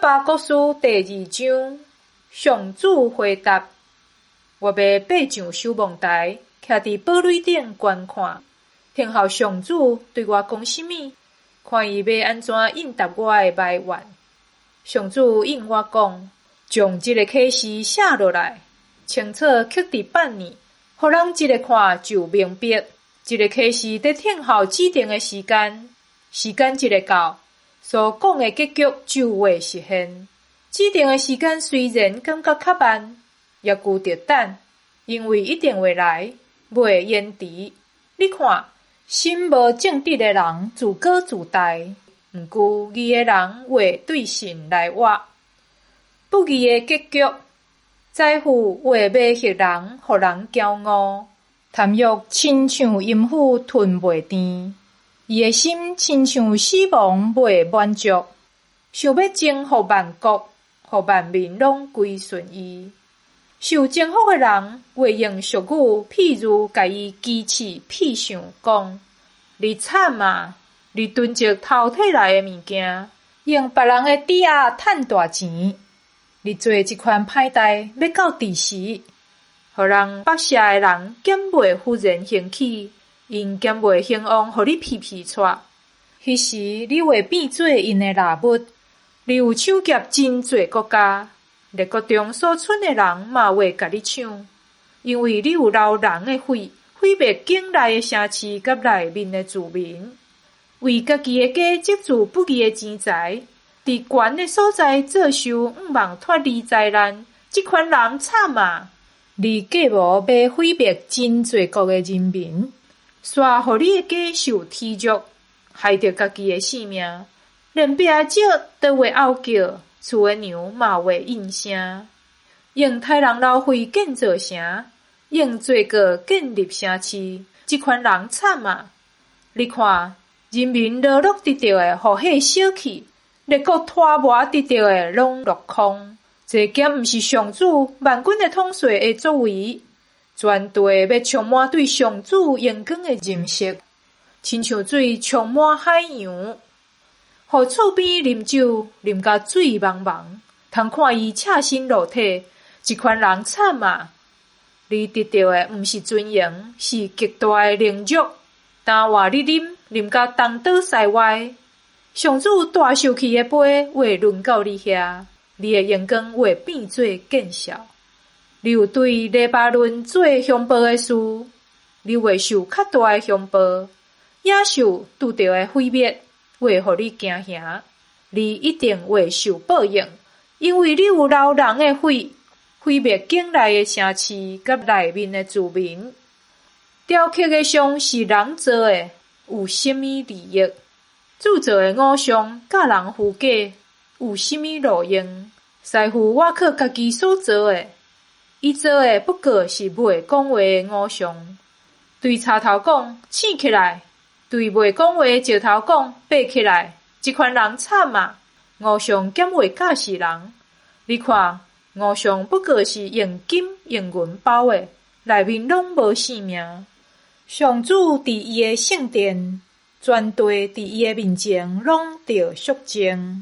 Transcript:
巴谷書第二章，上主回答：我欲爬上守望台，徛佇堡壘頂觀看，聽候上主對我講啥物，看伊欲按怎應答我的埋怨。上主應我講：將這個啟示寫落來，清楚刻佇板呢，予人一下看就明白。這個啟示佇等候指定的時間，時間一下到，所講的結局就會實現。指定的時間雖然感覺較慢，猶閣著等，因為一定會來，袂會延遲。你看，心無正直的人自高自大，毋過義的人會對神來活。不義的結局，財富會迷惑人，予人驕傲；貪欲親像淫婦吞袂甜，伊的心親像死亡袂滿足，想欲征服萬國，予萬民攏歸順伊。受征服的人會用俗語譬喻共伊譏刺戲謔講：你慘啊！你囤積偷提來的物件，用別人的抵押趁大錢。你做這款歹代，欲到佇時？予人剝削的人敢袂忽然興起？𪜶敢袂興旺，予你皮皮掣？彼時你會變做𪜶的獵物，你有搶劫真濟國家，列國中所賰的人嘛會共你搶，因為你有流人的血，毀滅境內的城市佮內面的住民，為家己的家積聚不義的錢財。佇懸的所在做壽，向望脫離災難，這款人慘啊！你計謀欲毀滅真濟國的人民，煞予你的家受恥辱，害著家己的性命。連壁的石都會嗷叫，厝的梁嘛會應聲。用刣人流血建造城，用罪過建立城市，這款人慘啊！你看，人民勞碌得著的，予火燒去。列國拖磨得著的，攏落空。這敢毋是上主萬軍的統帥的作為？全地欲充滿對上主榮光的認識，親像水充滿海洋。予厝邊啉酒，啉甲醉茫茫，通看伊赤身露體，這款人慘啊！你得著的毋是尊榮，是極大的凌辱。焦換你啉，啉甲東倒西歪。上主大受氣的杯會輪到你遐，你的榮光會變做見笑。你有對黎巴嫩做兇暴的事，你會受較大的兇暴。野獸拄著的毀滅會予你驚嚇，你一定會受報應，因為你有流人的血，毀滅境內的城市佮內面的住民。雕刻的像是人做的，有啥物利益？鑄造的偶像教人虛假，有啥物路用？師傅倚靠家己所造的，伊做的不過是袂講話的偶像。對柴頭講，醒起來；對袂講話的石頭講，爬起來。這款人慘啊！偶像敢會教示人？你看，偶像不過是用金用銀包的，內面攏無性命。上主佇伊的聖殿。全地佇伊的面前攏著肅靜。